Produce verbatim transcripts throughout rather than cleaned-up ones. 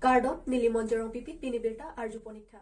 Kardom, neli Monjorong Pipit, pini birta arju ponik tha.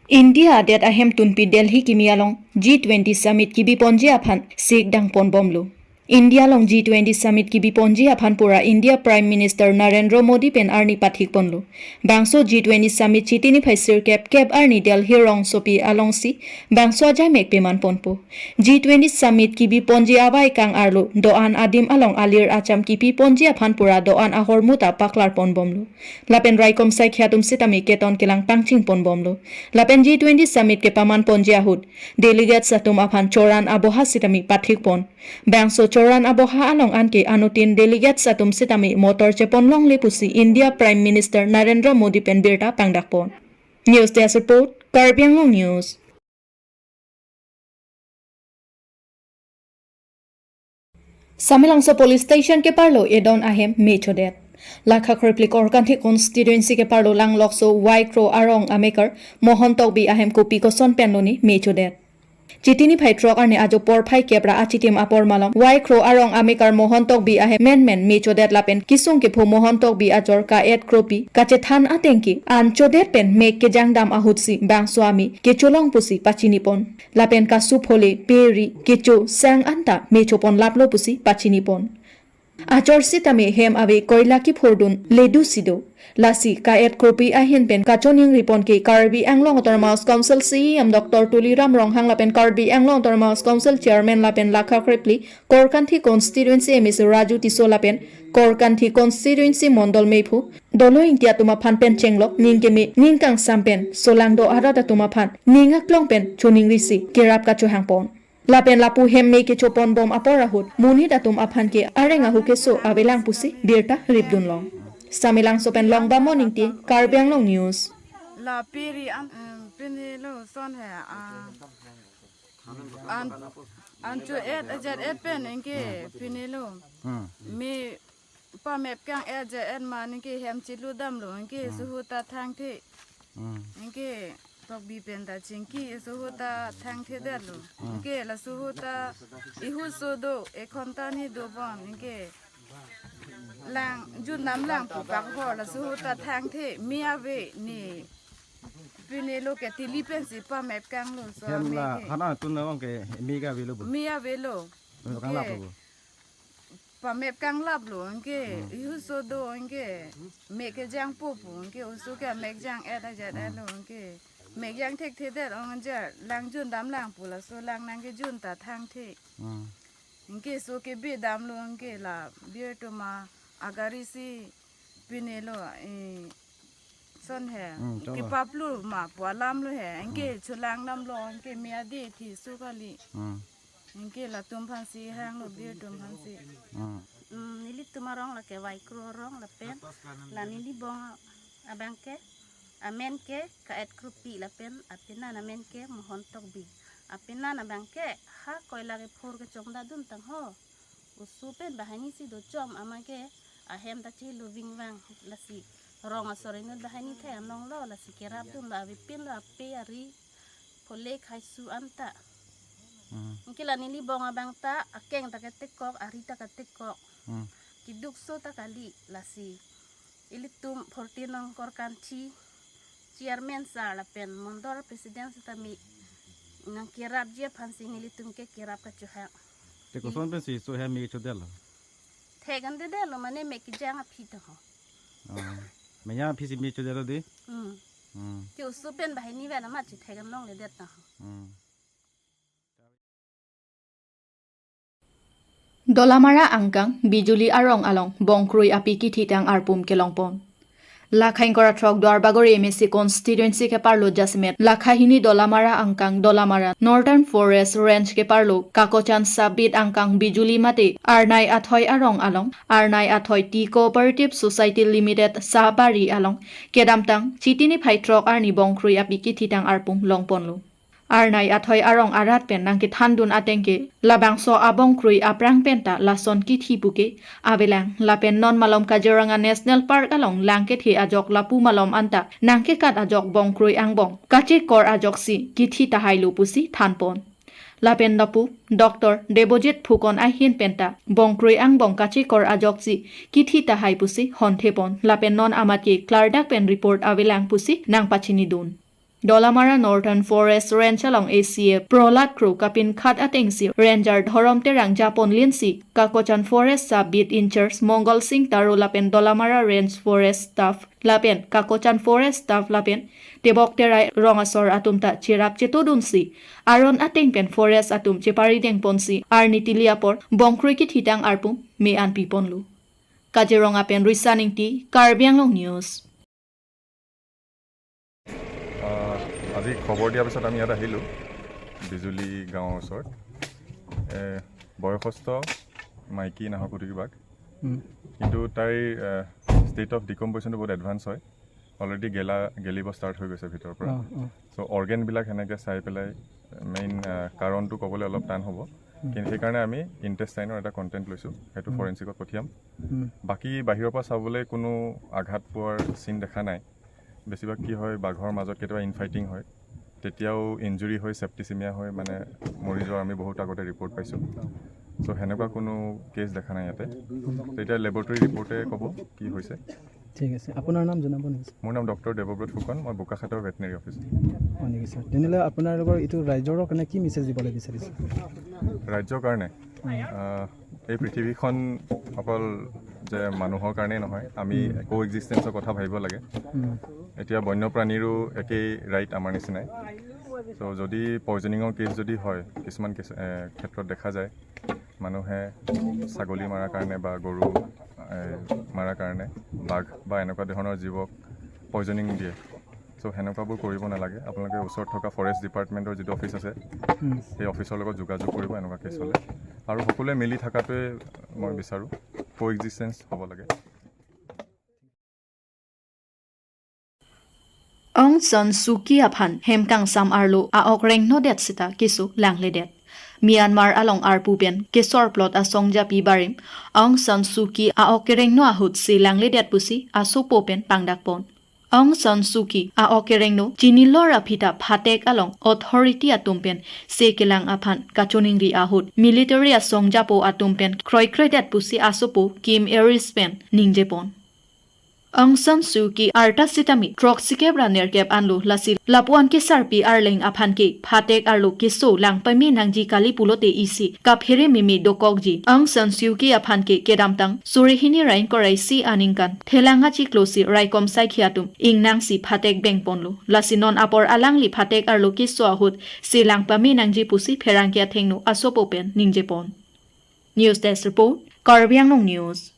India adet ahemtunpi Delhi kimi along G twenty Summit kibi ponji aphan sikdang ponbomlo. India along G twenty Summit kibi ponji aphan pura India Prime Minister Narendra Modi pen arni pathik ponlo. Bangso G twenty Summit Chiti niphai sirkep kep arni Delhi rongsopi alongsi bangso ajaimek peman ponpo. G twenty Summit kibi ponji avai kang-arlo do-an adim along alir acham kipi ponji aphan pura do-an ahormu ta paklar ponbomlo. Lapen raikom saikhi atum sitame keton kelang pangching ponbomlo. Lapen G twenty Summit kepaman ponji ahut delegates atum aphan choran aboha sitame pathik pon. Bangso choran aboha along anke anuttin delegates atum sitame motor chepon longle pusi India Prime Minister Narendra Modi pen birta pangdak pon. News Desk Report, Karbi Anglong News. Samelangso Police Station keparlo edon ahem me chodet. Lakha Krepli Korkanthi Constituency keparlo Langlokso Y Kro arong amekar Mohon Tokbi ahem kopi koson penloni me chodet. Chiti niphai throk arni ajo porphai kep ra achitim apor malom Y Kro arong amekar Mohon Tokbi ahem menmen me chodet lapen kesung kepho Mohon Tokbi ajor Ka-et Kropi kachethan atengke an chodet pen mek kejangdam ahutsi bangso ame kecholong pusi pachini pon. Lapen kasu phole, peri, kecho, sang anta me chopon laplo pusi pachini pon. Achor sitame hem ave koila kiphurdun ledu si do. Lasi Ka-et Kropi ahin pen kachoningri pon ke Karbi Anglong Autonomous Council C E M Doctor Tuliram Ronghang lapen Karbi Anglong Autonomous Council Chairman lapen Lakha Krepli Korkanthi Constituency M A C Raju Tisso lapen Korkanthi Constituency Mondol Meiphu Dolo Ingti atum aphan pen chenglok ning keme ning kangsam pen solang do arat atum aphan ning aklong pen choningri si kerap kachohang pon. Lapen lapu hem me kecho ponbom apor ahut monit atum aphan ke areng ahu keso avelang pusi birta ripdun long. Samelangso pen Longbamon Ingti, Karbi Anglong News. La peri an, em, pini lo son he, ah, an, an cho-et, ajat et pen anke pini lo. Hmm. Me pamep kang-et ajat et ma anke hem chiludamlo anke Hmm. suhu ta thangthe. Hmm. Anke Tokbi pen ta chingki suhu ta thangthedetlo. Hmm. Anke la suhu ta ihu so do, ekhon ta ni do bon anke lang jun nam lang pu pak ho la suhu ta thangthe mi ave ni pini lo ke tili pensi pamep kanglo so Hem ame la ke. Hana tun na ong ke mi ka avelo bo. Mi avelo. Mi ka Anke. Laplo bo. Pamep kanglaplo anke Hmm. ihu so do anke mek kejangpo pu anke oso ke mek jang-et ajat Hmm. etlo anke mek jang thekthedet ong anja lang jun dam lang pu laso lang nangkejun ta thangthe. Hmm. Anke so kebi damlo anke la bir tuma agari si pini lo, eh, son he. Hmm, chalo. Kepaplo ma pu alam lo he. Anke Hmm. chulang damlo anke me adi thi so kali. Hmm. Anke latum aphansi hanglo bir atum aphansi. Hmm. Hmm, nelitum arong lake Y Kro arong lapen la neli bong abang ke amen ke Ka-et Kropi lapen apenan amen ke Mohon Tokbi. Apenan abang ke ha koila kephur kechongdadun tangho. Oso pen banghini si dochom ama ke ahem ta chelo vingvang lasi rong asor inut banghini thai anong lo lasi kerapdunlo avepinlo ape ari phole khaisu anta. Hmm. Anke la neli bong abang ta akeng ta ketekok, ari ta ketekok. Hmm. Keduk so ta kali lasi ilitum fourteen nong Korkanthi chairman sir lapen mondol president sitame nangkerapji aphansi nelitum ke kerap kachohang. Te koson pensi so hem me chodetlo? Thek an dedetlo mane mek kejang aphi ta ho. Oh. Mek kejang aphi si me chodetlo di? Hmm. Hmm. Ke oso pen banghini vel amat si thek an longledet ta ho. Hmm. Dolamara angkang Bijuli arong along bongkrui api kithitang arpum kelongpon. Lakha ingkoi ra throk Duarbagori M A C constituency keparlo jasemet lakha hini Dolamara angkang Dolamara Northern Forest Range keparlo Kakochan Sabit angkang Bijuli mate Arnai Athoi arong along Arnai Athoi Tea Cooperative Society Limited Sahbari along kedamtang Chiti niphai throk arni bongkrui api kithitang arpum longponlo. Arnai Athoi arong arat pen nangkethandun atengke labangso abongkrui aphrang penta lason kithi puke avelang lapen non malom Kaziranga National Park along lang kethe ajok lapu malom anta nangkekat ajok bongkrui angbong kachekor ajoksi kithi tahailo pusi thanpon. Lapen lapu Doctor Debojit Phukon ahin penta bongkroi angbong kachekor ajoksi kithi tahai pusi honthepon lapen non amat ke klardak pen report avelang pusi nangpachinidun. Dolamara Northern Forest Range along A C F Prohlad Kro kapinkhat atengsi Ranger Dhorom Terang japon linsi Kakochan Forest Sub Beat Incharge Mongol Sing Taro lapen Dolamara Range Forest Staff lapen Kakochan Forest Staff lapen Tebok Terai rong asor atum ta cherap chetodunsi aron ateng pen forest atum cheparidengponsi arni tili apor bongkroi kithitang arpum me-an piponlo. Kaziranga pen Risa Ingti, Karbi Anglong News. আহ, আজি খবৰ দিয়াৰ পিছত আমি ইয়াত আহিলোঁ, বিজুলী গাঁৱৰ ওচৰত। এ, বয়সস্থ মাইকী নাহৰফুটুকী বাঘ। হুম। কিন্তু তাইৰ, এ, ষ্টেট অফ ডিকম্পজিশ্যনটো বহুত এডভান্স হয়। অলৰেডি গেলা, গেলিব ষ্টাৰ্ট হৈ গৈছে ভিতৰৰ পৰা। অ, অ। চ' অৰ্গেনবিলাক সেনেকৈ চাই পেলাই মেইন, এ, কাৰণটো ক'বলৈ অলপ টান হ'ব। হুম। কিন্তু সেইকাৰণে আমি ইণ্টেষ্টাইনৰ এটা কণ্টেণ্ট লৈছোঁ, সেইটো হুম। ফৰেনচিকত পঠিয়াম। হুম। বাকী বাহিৰৰ পৰা চাবলৈ কোনো আঘাত পোৱাৰ চিন দেখা নাই। বেছিভাগ কি হয়, বাঘৰ মাজত কেতিয়াবা ইনফাইটিং হয়, তেতিয়াও ইঞ্জুৰি হৈ, ছেপ্টিচিমিয়া হৈ মানে মৰি যোৱাৰ আমি বহুত আগতে ৰিপৰ্ট পাইছোঁ। চ' সেনেকুৱা কোনো কেছ দেখা নাই ইয়াতে। ত' এতিয়া লেবৰেটৰী ৰিপৰ্টে ক'ব কি হৈছে। ঠিক আছে, আপোনাৰ নাম জনাব নেকি? মোৰ নাম ডক্টৰ দেৱব্ৰত ফুকন, মই বোকাখাতৰ ভেটেৰিনেৰী অফিচাৰ। হয় নেকি ছাৰ? তেনেহ'লে আপোনালোকৰ এইটো ৰাইজৰ কাৰণে কি মেছেজ দিবলৈ বিচাৰিছে? ৰাইজৰ কাৰণে? উম। আহ, এই পৃথিৱীখন অকল যে মানুহৰ কাৰণেই নহয়, আমি উম। কো এক্সিষ্টেঞ্চৰ কথা ভাবিব লাগে। উম। এতিয়া বন্যপ্ৰাণীৰো একেই ৰাইট আমাৰ নিচিনাই। চ' যদি পয়জনিঙৰ কেছ যদি হয়, কিছুমান কেছ, এ, ক্ষেত্ৰত দেখা যায়, মানুহে ছাগলী মৰাৰ কাৰণে বা গৰু, এ, মৰাৰ কাৰণে বাঘ বা এনেকুৱা ধৰণৰ জীৱক পয়জনিং দিয়ে। চ' সেনেকুৱাবোৰ কৰিব নালাগে। আপোনালোকে ওচৰত থকা ফৰেষ্ট ডিপাৰ্টমেণ্টৰ যিটো অফিচ আছে, উম। সেই অফিচৰ লগত যোগাযোগ কৰিব এনেকুৱা কেছ হ'লে। আৰু সকলোৱে মিলি থকাটোৱে মই বিচাৰোঁ, কো এক্সিষ্টেঞ্চ হ'ব লাগে। Aung San Suu Kyi aphan hem kangsam arlo a-ok rengnodet seta keso langledet. Myanmar along arpu pen kesorplot asong japi barim Aung San Suu Kyi a-ok kerengno ahut se langledet pusi asopo pen pangdakpon. Aung San Suu Kyi a-ok kerengno chinilor aphi ta phatek along authority atum pen se kelang aphan kachoningri ahut military asong japo atum pen kroikredet pusi asopo Kim Aris pen ningjepon. Aung San Suu Kyi arta sitame throksikep ra nerkep anlo, lasi lapuan kesarpi arleng aphan ke phatek arlo keso lang pame nangji kali pulote isi kaphere meme dokokji. Aung San Suu Kyi aphan ke kedamtang suri hini ra ingkoi ra isi aningkan thelang achiklo si raikom saikhi atum ingnangsi phatek bengponlo. Lasi non apor alangli phatek arlo keso ahut se lang pame nangji pusi pherangke athengno asopo pen ningjepon. News Desk Report, Karbi Anglong News.